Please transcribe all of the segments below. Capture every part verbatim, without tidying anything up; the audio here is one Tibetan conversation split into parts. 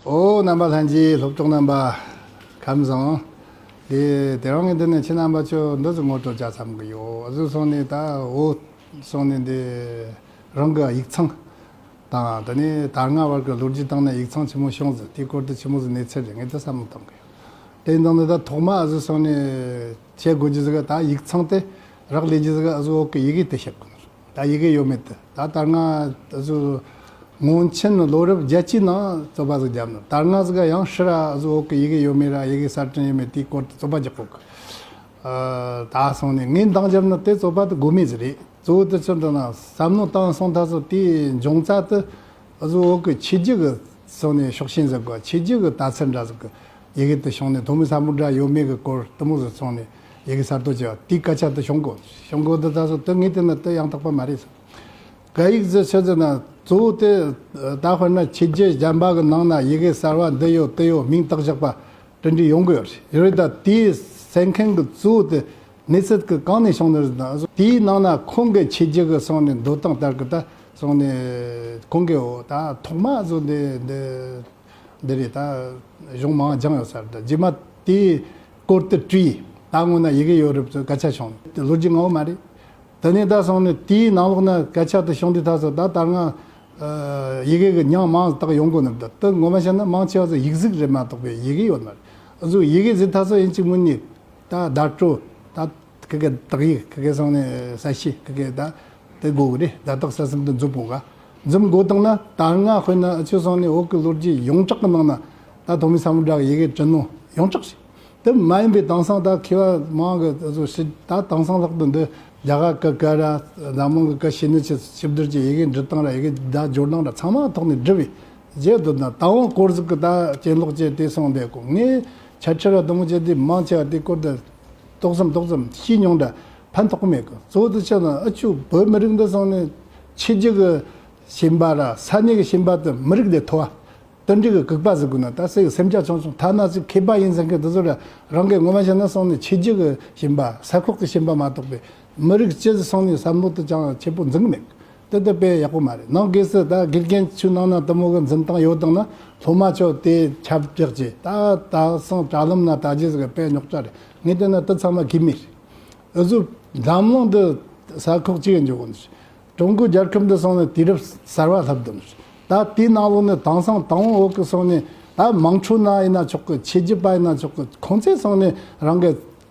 ཨོ། རྣམ་པ་ལྷན་རྒྱས། སློབ་གྲོགས་རྣམ་པ། ཁམས་བཟང་། དེ་དེ་རིང་ངས་འདི་ནས་ཁྱེད་རྣམ་པ་ཚོ་འདི་ཚོ་ངོ་སྤྲོད་བྱ་བསམ་གི་ཡོད། འུ་ཚོ་སོང་ནས་ད་འོ་སོང་ནས་འདི་རང་གི་ཡིག་ཚང་དང་དེ་ནས་ད་སྔ་བར་གྱི་ལོ་རྒྱུས་སྟེང་ན་ཡིག་ཚང་ཆི་མོ་བྱུང་ཟིག་དེའི་སྐོར་དུ་ཆི་མོ་ཟིག་གནས་ཚུལ་རེད། ངས་འདི་བསམ་བློ་བཏང་གི་ཡོད། དེ་ཡིན་དང་ནི་ད་ཐོག་མ་འུ་ཚོ་སོང་ནས་བྱེད་དགོས་རྒྱུ་ཟིག་ད་ཡིག་ཚང་དེ་རག་ལས་རྒྱུ་ཟིག་འུ་ཚོ་བོད་གི་ཡི་གེ་དེ་བཤད་དགོས་ནི་རེད། ད་ཡི་གེ་ཡོད་མེད་དེ། ད་ད་སྔ་འུ་ཚོ་སྔོན་ཆད་ལོ་རབས་བརྒྱད་ཅུའི་ནང་རྩོད་པ་ཟིག་བརྒྱབ་ནི། ད་སྔ་ཟིག་ཡང་ཕྱིར་ར་འུ་ཚོ་བོད་གི་ཡི་གེ་ཡོད་མེད་ར་ཡི་གེ་གསར་སྐྲུན་ཡོད་མེད་དེའི་སྐོར་དུ་རྩོད་པ་རྒྱག་གོ་གི། ཨ། ད་སོང་ནས་ངས་འདང་བརྒྱབ་ནི་དེ་རྩོད་པ་དེ་དགོས་མེད་ཟིག་རེད། གཙོ་བོ་དེ་ཆི་འདྲ་ན་བསམ་བློ་བཏང་སོང་ད་སོ་དེའི་འབྱུང་རྩ་དེ་འུ་ཚོ་བོད་གི་ཆོས་བརྒྱུད་གི་སོང་ནས་ཕྱོགས་ཞེན་ཟིག་གོ། ཆོས་བརྒྱུད་གི་ལྟ་ཚུལ་འདྲ་ཟིག་གི་ཡི་གེ་དེ་བྱུང་ནས་ཐོན་མི་ས་མུ་དྲ་ཡོད་མེད་གི་སྐོར་དེ་མོ་ཟིག་སོང་ནས་ཡི་གེ་གསར་གཏོད་བྱས་པ་དེའི་སྐད་ཆ་དེ་བྱུང་གོ། བྱུང་གོ་དེ་ད་སོ་དེ་ངས་བལྟས་ན་དེ་ཡང་དག་པ་མ་རེད་ཟེར། སྐད་ཡིག་ཟེར་ཆི་ཟེར་ན་གཙོ་བོ་དེ་ད་དཔེར་ན་ཆོས་བརྒྱུད་གཞན་པ་གི་ནང་ན་ཡི་གེ་གསར་བ་འདི་ཡོད་དེ་ཡོད་མིང་བཏགས་བཞག་པ་དེ་འདྲ་ཡོང་གི་ཡོད་རེད། ཡོད་རེད། ད་དེའི་གསན་མཁན་གི་གཙོ་བོ་དེ་གནས་ཚུལ་གི་གང་ནས་བྱུང་ནི་རེད་ན། དེའི་ནང་ན་ཁོང་གི་ཆོས་བརྒྱུད་གི་སོང་ནས་འདོད་སྟངས་ལྟར་གི་ད་སོང་ནས་ཁོང་གི་འོ་ད་ཐོག་མ་བཟོ་འདི་འདི་འདི་རེད། ད་གཞུང་མང་སྦྱངས་ཡོད་ས་རེད། ད་རྗེས་མ་དེའི་སྐོར་དུ་བྲིས། ད་སྔོན་ན་ཡི་གེ་ཡོད་རེད་ཚོ་སྐད་ཆ་བྱུང་། དེ་ལོ་རྒྱུས་ངའོ་མ་རེད། དེ་ནས་ད་སོང་ནས་དེའི་ནང་ལོགས་ན་སྐད་ཆ་དེ་བྱུང་དུས་ད་སོ་ད་ད་སྔ་ཡི་གེ་གི་མྱིང་མང་བཏགས་ཡོང་གོ་ནི་རེད། དེ་ངོ་མ་བཤད་ན་མང་ཆེ་བ་ཚོ་ཡིག་གཟུགས་རེད་མ་གཏོགས་པའི་ཡི་གེ་ཡོད་མ་རེད། འུ་ཚོ་ཡི་གེ་ཟེར་ད་སོ་ཡིན་གཅིག་མིན་གཉིས་ད་བརྡ་སྤྲོད་ད་ཁི་གེ་དག་ཡིག་ཁི་གེ་སོང་ནས་གསལ་བྱེད་ཁི་གེ་ད་དེ་དགོས་གི་རེད། བརྡ་དག་གསལ་གསུམ་དུ་འཛོམས་དགོས་ག་འཛོམས་དགོས་བཏང་ན་ད་སྔ་དཔེར་ན་འུ་ཆོ་སོང་ནས་བོད་ཀྱི་ལོ་རྒྱུས་ཡོངས་གྲགས་ཀྱི་ནང་ན་ད་ཐོན་མི་ས་མུ་དྲ་གི་ཡི་གེ་བྲིས་ནོ་ཡོངས་གྲགས་ཤིག་དེ་མ་ཡིན་པའི་དེང་སང་ད་མཁས་པ་མང་གི་བཟོ་ཞིག་ད་དེང་སང་ལྷག་ཏུ་འདི་རྒྱ་གར་གི་སྐད་ར་འཛམ་གླིང་གི་སྐད་ཤེས་ནི་ཆེ་ཆིབས་བསྒྱུར་གྱི་ཡི་གེ་འབྲི་སྟངས་ར་ཡི་གེ་བརྡ་སྦྱོར་སྟངས་ར་ཚང་མ་ཐོག་ནས་འབྲི་བའི་རྗེས་བསྡུར་ན་ད་འོང་སྐོར་ཟིག་གི་ད་གྱེན་ལོག་བྱས་དེ་སོང་བསྡད་གོ་ངས་ཆ་ཁྲི་ར་དུ་མོ་བྱས་དེ་མང་ཆེ་བ་དེ་སྐོར་དུ་ཏོག་ཙམ་ཏོག་ཙམ་ཤེས་མྱོང་འདྲ་ཕན་ཐོགས་མེད་གི་གཙོ་བོ་དེ་ཆ་ན་ཨ་ཆུ་བོད་མི་རིགས་འདི་སོང་ནས་ཆོས་བརྒྱུད་གི་ཞེན་པ་ར་ས་གནས་གི་ཞེན་པ་དེ་མི་རིགས་དེ་མཐོ་བ། དེ་འདྲ་གི་ལྐུགས་པ་ཟིག་དགོས་ན་ད་སེ་སེམས་རྒྱ་ཆུང་ཆུང་ཐ་ན་ཅིག་མཁས་པ་ཡིན་ཟེར་མཁན་དེ་ཚོ་ར་རང་གི་ངོ་མ་བཤད་ན་སོང་ནས་ཆོས་བརྒྱུད་གི་ཞེན་པ་ས་ཁོག་གི་ཞེན་པ་མ་གཏོགས་པའི་མི་རིགས་སྤྱི་ཟིག་སོང་ནས་བསམ་བློ་དེ་ཅང་ཆེ་པོ་འཛིན་གི་མེད། དེ་དེ་དཔེ་ཡག་པོ་མ་རེད། ནང་སྒོས་སུ་ད་དགེ་རྒན་ཚོའི་ནང་ན་དེ་མོ་གི་འཛིན་སྟངས་ཡོད་དང་ན་སློབ་མ་ཚོ་དེ་ཁྱབ་བསྒྲགས་བྱས་ད་ད་སང་དྲ་ལམ་ན་ད་རྒྱུ་ཟིག་དཔེ་རྙོག་དྲ་རེད། ངས་བལྟས་ན་དེ་ཚང་མ་དགོས་མེད་རེད། འུ་ཚོ་འཛམ་གླིང་འདི་ས་ཁོག་གཅིག་གི་འཇོག་གོ་ནི་རེད། ཀྲུང་གོའི་རྒྱལ་ཁབ་འདི་སོང་ནས་དུས་རབས་གསར་བ་ལྷབ་འདུག་ད་དེའི་ནང་ལོགས་ནས་དེང་སང་དང་བོ་བོད་ཀྱི་སོང་ནས་ད་དམངས་ཁྲོད་ན་ཡིན་ན་ཆོག་གི་ཆོས་བརྒྱུད་པ་ཡིན་ན་ཆོག་གི་ཁོང་ཚོས་སོང་ནས་རང་གི་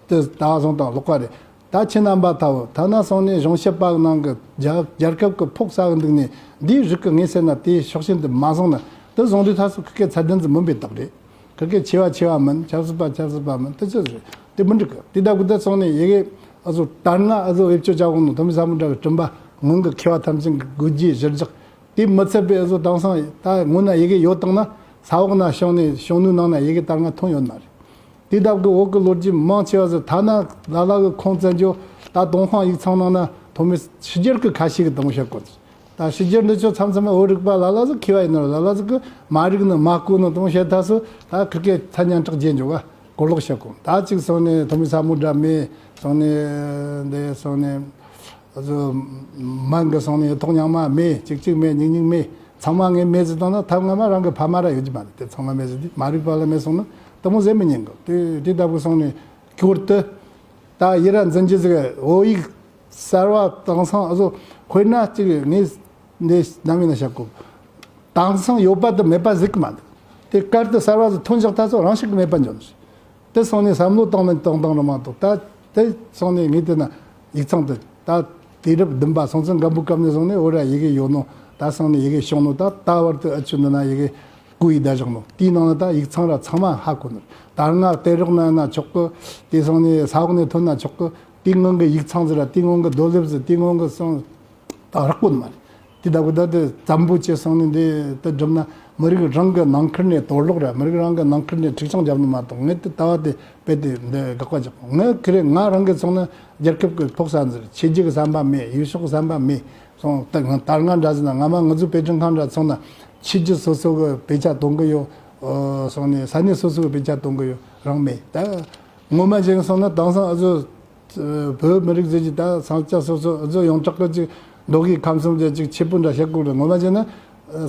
དེ་ལྟ་བ་བཟུང་དང་ལོག་པ་རེད། ད་ཁྱེད་རྣམ་པ་ལྟ་བུ་ཐ་ན་སོང་ནས་གཞུང་ཞབས་པ་ནང་གི་རྒྱ་རྒྱལ་ཁབ་ཀྱི་ཕོགས་ས་གི་འདུག་ནས་འདིའི་རིགས་ཀྱི་ངོས་ཟེར་ན་དེའི་ཕྱོགས་ཞེན་དུ་མ་སོང་ན་དེ་བཟུང་དུས་ད་སོ་ཁི་ཀའི་ཚད་ལྡན་ཟིག་མིན་པའི་རྟགས་རེད། ཁི་ཀའི་ཆེ་བ་ཆེ་བ་མིན། ཆབ་སྲིད་པ་ཆབ་སྲིད་པ་མིན། དེ་ཅི་ཟེར། དེ་མི་འགྲིག་གི་དེ་ལྟ་བུ་དེ་སོང་ནས་ཡི་གེ་ཨ་ཟོ་ད་སྔ་ཨ་ཟོ་བེད་སྤྱོད་བྱ་དགོས་ནོ་ཐོན་མི་ས་མུ་དྲ་གི་སྤྲིན་པ་སྔོན་གི་མཁས་པ་ཐམས་ཅད་གི་དགོས་རྒྱུའི་གཞིར་བཞག་དེ་མི་ཚད་པའི་ཨ་ཟོ་དེང་སང་ད་སྔོན་ན་ཡི་གེ་ཡོད་དང་ན་ས་འོག་ན་བྱུང་ནས་བྱུང་ནོའི་ནང་ན་ཡི་གེ་ད་སྔ་ཐོན་ཡོད་མ་རེད། དེ་ལྟ་བུ་གི་བོད་གི་ལོ་རྒྱུས་མང་ཆེ་བ་ཟེར་ཐ་ན་ལ་ལ་གི་ཁུངས་བཙན་བྱོལ་ད་ཏུན་ཧོང་ཡིག་ཚང་ནང་ན་ཐོན་མི་ཕྱི་རྒྱལ་གི་ཁ་ཤས་གི་དང་བཤད་གོ་ད་ཕྱི་རྒྱལ་འདི་ཚོ་མཚམས་མཚམས་བོད་རིག་པ་ལ་ལ་ཟིག་མཁས་པ་ཡིན་ནོ་ལ་ལ་ཟིག་གི་མ་རིག་ནི་མ་གོ་ནི་དང་བཤད་ད་སོ་ད་ཁི་ཀའི་ཐ་སྙད་གྲགས་རྗེས་འཇོག་ག་གོ་ལོག་བཤད་གོ་ད་གཅིག་སོང་ནས་ཐོན་མི་ས་མུ་དྲ་མེད། སོང་ནས་འདི་སོང་ནས་ཨ་ཟོ་མན་གི་སོང་ནས་ཐོག་རྙིང་མ་མེད། གཅིག་གཅིག་མེད། གཉིས་གཉིས་མེད། ཚང་མ་ངས་མེད་ཟེར་བཏང་ན་ཐབས་སྔ་མ་རང་གི་ཕ་མ་ར་ཡོད་ཀྱི་མ་རེད། དེ་ཚང་མ་མེད་ཟེར་དུས་མ་རིག་པ་ལ་མེད་སོང་ན་དེ་མོ་ཟེར་མི་ཉན་གི་དེ་དེ་ལྟ་བུ་སོང་ནས་སྐྱོར་དུ། ད་ཡི་ར་འཛིན་རྒྱུ་ཟིག་བོད་ཡིག་གསར་བ་དེང་སང་ཨ་ཟོ་དཔེར་ན་གཅིག་ངས་འདི་ནམ་ཡིན་ན་བཤད་གོ་དེང་སང་ཡོད་པ་དང་མེད་པ་ཟིག་མ་འདུག་དེ་སྐད་དུ་གསར་བ་ཟིག་ཐོན་བཞག་ད་ཚོ་རང་ཤུགས་མེད་པ་འཇོག་ནི་རེད། དེ་སོང་ནས་བསམ་བློ་བཏང་ནས་བཏང་བཏང་ར་མ་གཏོགས་ད་དེ་སོང་ནས་ངས་བལྟས་ན་ཡིག་ཚང་དེ་ད་དུས་རབས་བདུན་པ་སྲོང་བཙན་སྒམ་པོའི་སྐབས་ནས་བཟུང་ནས་བོད་ར་ཡི་གེ་ཡོད་ནོ་ད་སོང་ནས་ཡི་གེ་བྱུང་ནོ་ད་ད་བར་དུ་ཨ་ཆུ་འདི་ན་ཡི་གེ་བརྐོས་ཡི་བསྡད་བཞག་ནོ་དེའི་ནང་ན་ད་ཡིག་ཚང་ར་ཚང་མ་ཧ་གོ་ནི་རེད། ད་སྔ་གཏེར་རོགས་ན་ཡིན་ན་ཆོག་གི་དེ་སོང་ནས་ས་འོག་ནས་ཐོན་ན་ཆོག་གི་དེའི་སྔོན་གི་ཡིག་ཚང་ཟེར་ར་དེའི་སྔོན་གི་རྡོ་ལེབ་ཟེར་དེའི་སྔོན་གི་སོང་ད་རག་པོ་མ་རེད། དེ་ལྟ་བུ་ད་དེ་བཙན་པོ་བྱས་སོང་ནས་འདི་ད་སྒྲུབ་ན་མི་རིགས་རང་གི་ནང་ཁུལ་ནས་གཏོར་བརླག་ར་མི་རིགས་རང་གི་ནང་ཁུལ་ནས་འཁྲུག་ཆང་བརྒྱབ་ནི་མ་གཏོགས་ངས་དེ་ལྟ་བ་དེ་དཔེ་དེ་འདི་དགག་པ་རྒྱག་གོ་ངས་ཁེ་རེ་ང་རང་གི་ཚོང་ན་རྒྱལ་ཁབ་ཀྱི་ཕོགས་ས་འཛིན་ཆོས་བརྒྱུད་ཀྱི་བསམ་པ་མེད། ཡུལ་ཕྱོགས་ཀྱི་བསམ་པ་མེད། སོང་ད་ང་ད་ང་འདྲ་ཟེར་ན་ང་མ་ང་ཚོའི་དཔེ་སྐྲུན་ཁང་འདྲ་ཚོང་ན་ཆོས་བརྒྱུད་སོ་སོ་གི་དཔེ་ཆ་གཏོང་གི་ཡོད། སོང་ནས་ས་གནས་སོ་སོ་གི་དཔེ་ཆ་གཏོང་གི་ཡོད་རང་མེད་ད། ངོ་མ་བྱས་སོང་ན་དེང་སང་ཨ་ཟོ་བོད་མི་རིགས་ཟེར་གྱི་ད་ས་ཆ་སོ་སོ་ཨ་ཟོ་ཡོངས་གྲགས་ཀྱི་ཅིག་མདོ་དབུས་ཁམས་གསུམ་ཟེར་ཅིག་ཆེ་པོ་འདྲ་བཤད་དགོས་རེད། ངོ་མ་བྱས་ན་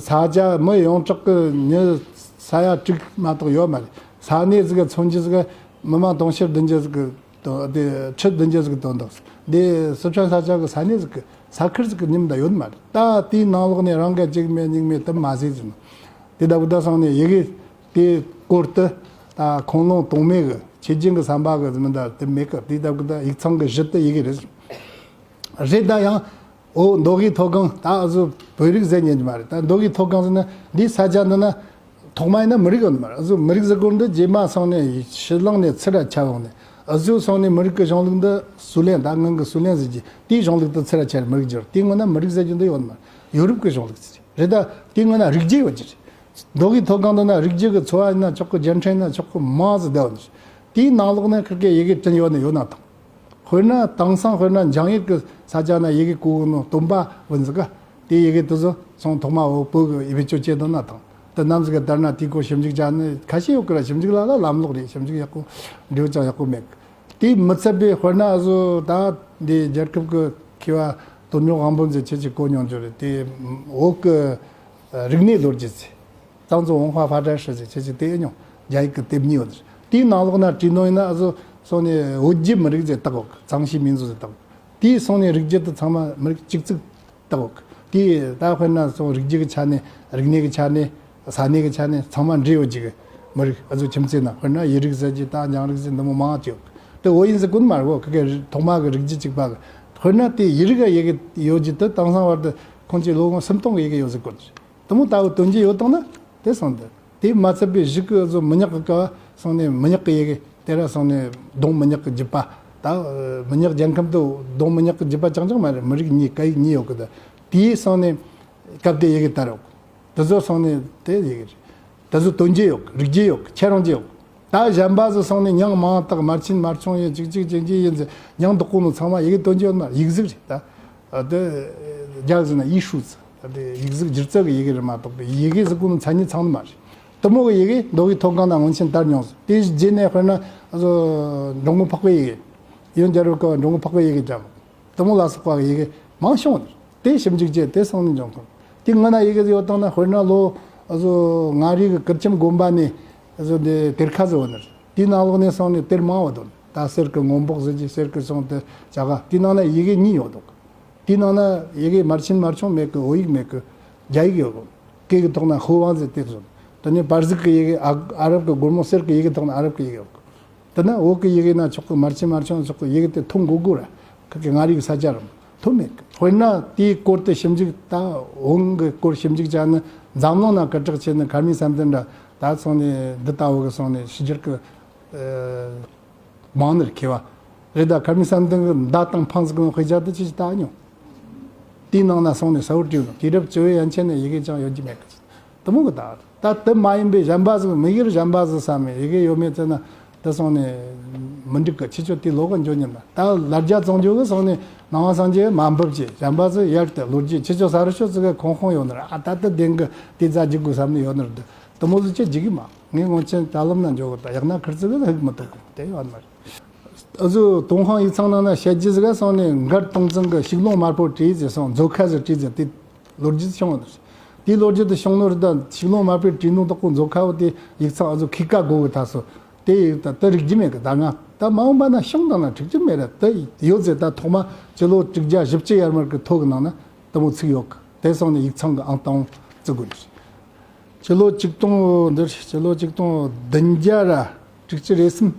ས་ཆ་མི་ཡོངས་གྲགས་ཀྱི་མྱི་ ས་ཡ་དྲུག་མ་གཏོགས་ཡོད་མ་རེད། ས་གནས་ཟིག་གི་མཚོན་རྒྱུ་ཟིག་གི་མི་མང་དུང་ཕྱུར་བདུན་ཅུ་ཟིག་གི་དོ་དེ་ཁྲི་བདུན་ཅུ་ཟིག་གི་དོན་དག་དེ་སི་ཁྲོན་ས་ཆ་གི་ས་གནས་ཟིག་གི་ས་ཁུལ་ཟིག་གི་ཉིམ་ད་ཡོད་མ་རེད། ད་དེའི་ནང་ལོགས་ནས་རང་གི་གཅིག་མེད་གཉིས་མེད་དུ་མ་ཟེར་ཟིན། དེ་ད་བུ་ད་སོང་ནས་ཡི་གེ་དེ་སྐོར་དུ་ད་ཁུངས་ལུང་དོན་མེད་གི་ཆེ་རྒྱུན་གི་བསམ་པ་གི་མི་འདྲ་དེ་མེད་གི། དེ་ད་བུ་ད་ཡིག་ཚང་གི་གཞི་དེ་ཡི་གེ་རེད། རེད། ད་ཡང་འོ་མདོ་དབུས་མཐོ་སྒང་ད་འུ་ཚོ་བོད་རིགས་ཟེར་ཉན་གྱི་མ་རེད། ད་མདོ་དབུས་མཐོ་སྒང་ཟེར་ན་འདི་ས་ཆ་འདི་ན་ཐོག་མ་ཡིན་ན་མི་རིགས་ཡོད་མ་རེད། འུ་ཚོ་མི་རིགས་ཟེར་སྐོར་འདི་རྗེས་མ་སོང་ནས་ཕྱི་གླིང་ནས་ཚུར་ར་ཁྱབ་ཡོང་ནས་འུ་ཚོ་སོང་ནས་མི་རིགས་ཀྱི་གཞུང་ལུགས་འདི་སུའུ་ལེན། ད་སྔོན་གྱི་སུའུ་ལེན་ཟེར་གྱི་དེའི་གཞུང་ལུགས་དེ་ཚུར་ར་ཁྱེར་མི་རིགས་བསྒྱུར། དེའི་སྔོན་ན་མི་རིགས་ཟེར་རྒྱུ་འདི་ཡོད་མ་རེད། ཡོ་རོབ་ཀྱི་གཞུང་ལུགས་ཟེར་གྱི་རེད། ད་དེའི་སྔོན་ན་རིགས་རྒྱུད་ཡོད་ཀྱི་རེད། མདོ་དབུས་མཐོ་སྒང་འདི་ན་རིགས་རྒྱུད་ཀྱི་ཚོ་བ་ཡིན་ན་ཆོག་གི། རྒྱལ་ཕྲན་ཡིན་ན་ཆོག་གི། མང་ཟིག་བསྡད་ཡོད་ནི། དེའི་ནང་ལོགས་ནས་ཁིར་གེ་ཡི་གེ་བྲིས་ཡོད་ནི་ཡོད་ན་ཐང་། དཔེར་ན་དེང་སང་དཔེར་ན་འཇང་ཡུལ་གྱི་ས་ཆ་ན་ཡི་གེ་གོ་གི་ནོ་སྟོན་པ་བུན་ཟིག་ག་དེ་ཡི་གེ་དེ་ཚོ་སོང་ཐོག་མ་འོ་བོད་གི་ཡི་བེད་སྤྱོད་བྱེད་དོ་ན་ཐང་། དེ་ནམ་ཟིག་ག་དར་ན་དེའི་སྐོར་ཞིབ་འཇུག་བྱ་ནི་ཁ་ཤས་ཡོད་གི་ར། ཞིབ་འཇུག་ལ་ལ་ལམ་ལོག་རེད། ཞིབ་འཇུག་ཡག་པོ་འབྲས་བུ་ཅང་ཡག་པོ་མེད་གི། དེ་མི་ཚད་པའི་དཔེར་ན་འུ་ཚོ་ད་འདི་རྒྱལ་ཁབ་ཀྱི་མཁས་པ་དོན་གྲུབ་དབང་པོ་མཛད་ཁྱེད་ཀྱིས་གོ་མྱོང་རྒྱུ་རེད། དེ་བོད་ཀྱི་རིག་གནས་ལོ་རྒྱུས་ཚེ། 藏族文化发展史 ཟེར་ཁྱེད་ཀྱིས་དེ་མྱོང་། རྒྱ་ཡིག་གི་དེབ་གཉིས་ཡོད་རེད། དེའི་ནང་ལོགས་ན་བྲིས་ནོ་ཡིན་ན་འུ་ཚོ་སོང་ནས་བོད་བརྒྱུད་མི་རིགས་ཟེར་བཏགས་ཡོད་གི། 藏系民族 ཟེར་བཏགས་ཡོད་གི། དེའི་སོང་ནས་རིགས་རྒྱུད་དེ་ཚང་མ་མི་རིགས་གཅིག་བརྩིགས་བཏགས་ཡོད་གི། དེ་ད་དཔེར་ན་སོང་རིགས་རྒྱུད་ཀྱི་ཆ་ནས། རིག་གནས་ཀྱི་ཆ་ནས། ས་གནས་ཀྱི་ཆ་ནས་ཚང་མ་འདྲེས་ཡོད་ཀྱི་མི་རིགས། ཨ་ཚོ་ཁྱིམ་མཚེས་ན་དཔེར་ན་ཡུལ་རིགས་ཟེར་གྱི་ད་འཇང་རིགས་ཟེར་འདི་མོ་མང་ཆེ་ཡོད་གི། དེ་འོ་ཡིན་ཟེར་གོ་ནི་མ་རེད་གོ། ཁི་གེ་ཐོག་མ་གི་རིགས་རྒྱུད་གཅིག་པ་གི། དཔེར་ན་དེ་ཡི་རིགས་ཡི་གེ་ཡོད་ཀྱི་དེ་དེང་སང་བར་དུ་ཁོང་ཚོས་ལོ་ངོ་སུམ་སྟོང་གི་ཡི་གེ་ཡོད་ཟེར་གོ་ནི། དེ་མོ་ལྟ་བུ་དོན་གྱི་ཡོད་དང་ན་དེ་སོང་དེ། དེ་མ་ཚད་པའི་གཞུག་གི་བཟོ་མི་ཉག་གི་སྐབས་སོང་ནས་མི་ཉག་གི་ཡི་གེ་དེ་ར་སོང་ནས་གདོང་མི་ཉག་གི་རྒྱུད་པ། ད་མི་ཉག་རྒྱལ་ཁམས་དུ་གདོང་མི་ཉག་གི་རྒྱུད་པ་རྐྱང་རྐྱང་མ་རེད། མི་རིགས་གཉིས་སྐད་ཡིག་གཉིས་ཡོད་གི། ད་དེའི་སོང་ནས་སྐབས་དེ་ཡི་གེ་དར་ཡོད། དེ་ཚོ་སོང་ནས་དེ་ཡི་གེ་རེད། དེ་ཚོ་དོན་གྱི་ཡོད་གི། རིགས་རྒྱུད་ཡོད་གི། ཁྱེད་རང་གི་ཡོད་གི། ད་གཞན་པ་ཚོ་སོང་ནས་མྱིང་མང་དག་མར་ཆེན་མར་ཆུང་ཡིན། ཅིག་ཅིག་ཅིག་ཅིག་ཡིན་ཟེར་མྱིང་དག་གོ་ནོ་ཚང་མ་ཡི་གེ་དོན་གྱི་ཡོད་མ་རེད། ཡིག་གཟུགས་རེད། ད་དེ་རྒྱ་ཟེར་ན་ཡི་ཧྲུའུ་ཙི། ད་དེ་ཡིག་གཟུགས་སྒྱུ་རྩལ་གྱི་ཡི་གེ་རེད་མ་གཏོགས་པའི་ཡི་གེ་ཟེར་གོ་ནོ་མཚན་ཉིད་ཚང་ནི་མ་རེད། དེ་མོ་གི་ཡི་གེ་མདོ་དབུས་མཐོ་སྒང་ན་སྔོན་ཆད་དར་མྱོང་ཟིག། དེ་རྗེས་ནས་དཔེར་ན་འགྲོ་མགོན་འཕགས་པའི་ཡི་གེ། ཡོན་རྒྱལ་རབས་སྐབས་འགྲོ་མགོན་འཕགས་པའི་ཡི་གེ་ཅམ། དེ་མོ་ལ་སོགས་པ་གི་ཡི་གེ་མང་བྱུང་བ་རེད། དེ་ཞིབ་འཇུག་བྱས་དེ་སོང་ནས་འབྱུང་ཁུངས་དེ་སྔོན་ན་ཡི་གེ་ཡོད་དང་ན། དཔེར་ན་ལོ་ཨ་ཚོ་མངའ་རིས་ཀྱི་གུར་ཁྱིམ་དགོན་པ་ནས་ཨ་ཚོ་འདི་གཏེར་ཁ་ཟེར་བ་ནི་རེད། དེའི་ནང་ལོགས་ནས་སོང་ནས་གཏེར་མང་བ་འདུག། ད་གསེར་གྱི་སྔོན་འབོག་ཟེར་གྱི་གསེར་གྱི་སོང་དེ་བྱ་ག་དེའི་ནང་ན་ཡི་གེ་གཉིས་ཡོད་འདུག། དེའི་ནང་ན་ཡི་གེ་མར་ཆེན་མར་ཆུང་མེད་གི། བོད་ཡིག་མེད་གི། རྒྱ་ཡིག་ཡོད་གི། སྐད་ཀྱི་ཐོག་ན་ཧུའུ་ཝང་ཟེར་དེ་ཚོ། དེ་ནས་པར་སིག་གི་ཡི་གེ་ཨ་ཨ་རབ་ཀྱི་སྒོར་མོ་གསེར་གྱི་ཡི་གེ་ཐོག་ན་ཨ་རབ་ཀྱི་ཡི་གེ་ཡོད་གི། དེ་ན་བོད་ཀྱི་ཡི་གེ་ན་ཆོག་གི། མར་ཆེན་མར་ཆུང་ཆོག་གི། ཡི་གེ་དེ་ཐོན་དགོས་དགོས་ར། ཁ་གི་མངའ་རིས་ཀྱི་ས་ཆ་རུ་ཐོན་མེད་གི། དཔེར་ན་དེའི་སྐོར་དེ་ཞིབ་འཇུག་ད་བོན་གྱི་སྐོར་ཞིབ་འཇུག་བྱ་ནི་འཛམ་གླིང་ན་སྐད་གྲགས་ཆེ་ནི་ཁར་མི་སམ་ཏན་འདྲ་ད་སོང་ནས་འདི་ལྟ་བུ་གི་སོང་ནས་ཕྱི་རྒྱལ་གྱི་མང་ནི་རེད། མཁས་པ་རེད། ད་ཁར་མི་སམ་ཏན་གྱི་མདའ་དང་འཕང་ཟིག་གི་དཔེ་ཆ་དེ་ཅི་ཞིག་ལྟ་མྱོང་། དེའི་ནང་ན་སོང་ནས་གསལ་བོ་བྲིས་ཡོང་། དུས་རབས་བཅུ་བའི་ཡན་ཆད་ནས་ཡི་གེ་ཅང་ཡོད་ཀྱི་མེད་གི། དེ་མོ་གི་ད་ད་དེ་མ་ཡིན་པའི་གཞན་པ་ཟིག་མི་ཡུལ་གཞན་པ་ཟིག་བསམ་མེད་ཡི་གེ་ཡོད་མེད་ཚེ་ན་དེ་སོང་ནས་མི་འགྲིག་གི། ཁྱེད་ཆོ་དེ་ལོག་གི་འཇོག་ཉན་ན། ད་ལར་རྒྱ་བཙོང་རྒྱུ་གི་སོང་ནས་ནང་པ་སངས་རྒྱས་མ་འབབ་ཅེས། གཞན་པ་ཚོས་ཡར་དེ་ལོ་རྒྱུས་ཁྱེད་ཆོ་ས་རུ་ཤོད་ཚིག་གི་ཁོང་ཁོང་ཡོད་ནི་ར། ཨ་ད་ལྟ་བདེན་གི་དེ་རྩ་འཇིག་དགོས་བསམ་ནི་ཡོད་ནི་ར། དེ་དེ་མོ་ཟིག་ཅི་འཇིག་གི་མ། ངས་སྔོན་ཆད་དྲ་ལམ་ན་འཇོག་གི། ད་ཡག་ན་ཁིར་ཚིག་གི་ཧིག་མི་ཐུབ་གི། དེ་ཡོད་ནི་མ་རེད། ཨ་ཟུ་ཏུན་ཧོང་ཡིག་ཚང་ནང་ན་བཤད་རྒྱུ་ཟིག་ག་སོང་ནས་མགར་སྟོང་བཙན་གི་ཤིག་ལོང་དམར་པོ་བྲིས་ཟེར་སོང་། མཛོད་ཁ་ཟིག་བྲིས་ཟེར། དེ་ལོ་རྒྱུས་བྱུང་བ་རེད། དེའི་ལོ་རྒྱུས་དེ་བྱུང་ནོ་རེད། ད་ཤིག་ལོང་དམར་པོས་བྲིས་ནོ་དག་གོ་མཛོད་ཁ་བོ་དེ་ཡིག་ཚང་ཨ་ཟུ་ཁི་ཀ་གོ་གི་ད་སོ། དེ་ཡིག་ད་དེ་རིག་རྒྱུ་མེད་གི། ད་ང་ད་མ་འོངས་པ་ན་ཤོང་དང་ན་འགྲིག་རྒྱུ་མེད་ར། དེ་ཡོད་ཟེར། ད་ཐོག་མ་སྤྱི་ལོ་དྲུག་བརྒྱ་བཞི་བཅུ་ཡར་མར་གི་ཐོ་གི་ནང་ན་དེ་མོ་ཚིག་ཡོད་གི། དེ་སོང་ནས་ཡིག་ཚང་གི་ཨང་དང་བཙུགས་དགོས་རེད། སྤྱི་ལོ་ཆིག་སྟོང་འདིར་སྤྱི་ལོ་ཆིག་སྟོང་བདུན་བརྒྱ་ར་དྲུག་ཅུ་རེ་གསུམ།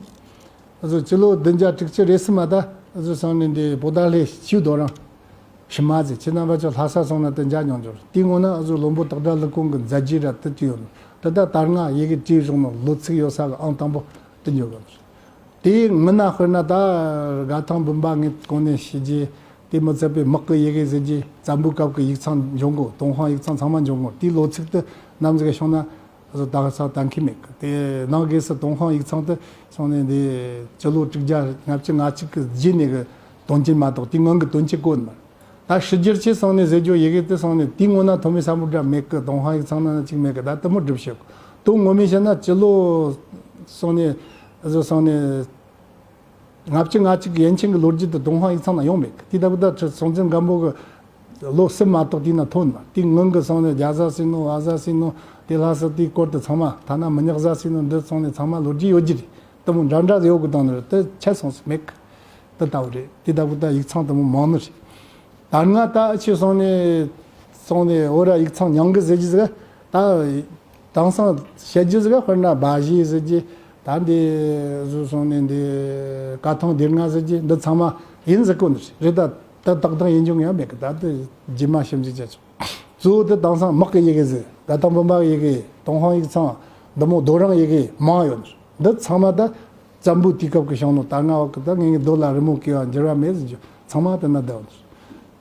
ཨ་ཟུ་སྤྱི་ལོ་བདུན་བརྒྱ་དྲུག་ཅུ་རེ་གསུམ་མ་ད་ཨ་ཟུ་སང་ནས་འདི་བོ་ད་ལྷེ་ཆིའུ་རྡོ་རིང་ཕྱི་མ་ཟེར། ཁྱེད་རྣམ་པ་ཚོ་ལྷ་ས་སོང་ན་དེ་མཇལ་མྱོང་འགྱུར། དེའི་སྔོན་ན་ཨ་ཟུ་བློན་པོ་སྟག་སྒྲ་ཀླུ་ཁོང་གི་མཛད་རྗེས་ར་དེ་བྲིས་ཡོད་ནོ། དེ་ད་ད་སྔ་ཡི་གེ་བྲིས་བཞག་ནོ་ལོ་ཚིགས་ཡོད་ས་གི་ཨང་དང་པོ་དེ་འཇོག་གི། དེའི་སྔོན་ན་དཔེར་ན་ད་དགའ་ཐང་འབུམ་པ་ངས་གོང་ནས་ཞུ་རྒྱུ། དེ་མི་ཚད་པའི་དམག་གི་ཡི་གེ་ཟེར་རྒྱུ་བཙན་པོའི་སྐབས་ཀྱི་ཡིག་ཚང་འབྱུང་གོ། ཏུན་ཧོང་ཡིག་ཚང་ཚང་མ་འབྱུང་གོ། དེའི་ལོ་ཚིགས་དེ་ནམ་ཟིག་ག་བྱུང་ན་བཟོ་ད་ག་ས་གཏན་འཁེལ་མེད་གི། དེ་ནང་སྒོས་སུ་ཏུན་ཧོང་ཡིག་ཚང་དེ་སོང་ནས་འདི་སྤྱི་ལོ་དྲུག་བརྒྱ་ལྔ་བཅུ་ང་གཅིག་གི་རྗེས་ནས་གི་དོན་རྐྱེན་མ་གཏོགས་དེའི་སྔོན་གི་དོན་རྐྱེན་གོ་ནི་མ་རེད། ད་ཕྱི་རྒྱལ་ཆེ་སོང་ནས་ཟེར་རྒྱུ་ཡི་གེ་དེ་སོང་ནས་དེའི་སྔོན་ན་ཐོན་མི་ས་མུ་དྲ་མེད་གི། ཏུན་ཧོང་ཡིག་ཚང་ན་ཅིག་མེད་གི། ད་དེ་མོ་སྒྲུབ་བྱེད་གོ། དོན་ངོ་མས་བཤད་ན་སྤྱི་ལོ་སོང་ནས་བཟོ་སོང་ནས། ལྔ་བཅུ་ང་གཅིག་གི་ཡན་ཆད་ཀྱི་ལོ་རྒྱུས་དེ་ཏུན་ཧོང་ཡིག་ཚང་ན་ཡོང་མེད་གི། དེ་ལྟ་བུ་ད་ཁྲི་སྲོང་བཙན་སྒམ་པོ་གི་ ལོ་གསུམ་མ་གཏོགས་དེ་ན་ཐོན་མ། དེ་སྔོན་གི་སོང་ནས་རྒྱ་བཟའ་ཟིན་ནོ། བ་བཟའ་ཟིན་ནོ། དེ་ལྷ་ས་དེའི་སྐོར་དུ་ཚང་མ། ཐ་ན་མི་ཉག་བཟའ་ཟིན་ནོ། འདི་སོང་ནས་ཚང་མ་ལོ་རྒྱུས་ཡོད་རྒྱུ་རེད། དེ་མོ་འདྲ་འདྲ་ཡོད་གི་དང་ནི་དེ་ཆད་སོང་ཟིག་མེད་གི། དེ་ལྟ་བུ་རེད། དེ་ལྟ་བུ་ད་ཡིག་ཚང་དེ་མོ་མང་ནི་རེད། ད་སྔ་ད་ཨ་ཆེ་སོང་ནས་སོང་ནས་འོ་ར་ཡིག་ཚང་ཉང་གི་ཟེར་གྱི་ཟིག་ད། དེང་སང་བཤད་རྒྱུ་ཟིག་དཔེར་ན་སྦ་བཞེད་ཟེར་གྱི། ད་འདི་བཟོ་སོང་ནས་འདི་ཀ་ཐང་སྡེ་ལྔ་ཟེར་གྱི་འདི་ཚང་མ་ཡིན་ཟེར་གོ་ནི་རེད། ད་ད་ཏག་ཏག་ཡིན་རྒྱུ་ཡང་མེད་གི། ད་འདི་རྗེས་མ་ཞིབ་འཇུག་བྱ་ཆོག། གཙོ་བོ་དེ་དེང་སང་དམག་གི་ཡི་གེ་ཟེར། རྒྱལ་ཐང་བུམ་པ་གི་ཡི་གེ། ཏུན་ཧོང་ཡིག་ཚང་། འདི་མོ་རྡོ་རིང་ཡི་གེ་མང་ཡོད་ནི་རེད། འདི་ཚང་མ་ད་བཙན་པོའི་དུས་སྐབས་ཀྱི་བྱུང་ནོ། ད་སྔ་བ་གི་ད་ངེད་ཀྱི་རྡོ་ལ་རི་མོ་བཀལ་བ་འགྱུར་བ་མེད་ཟེར་རྒྱུ་ཚང་མ་དེ་ན་བསྡད་ཡོད་ནི་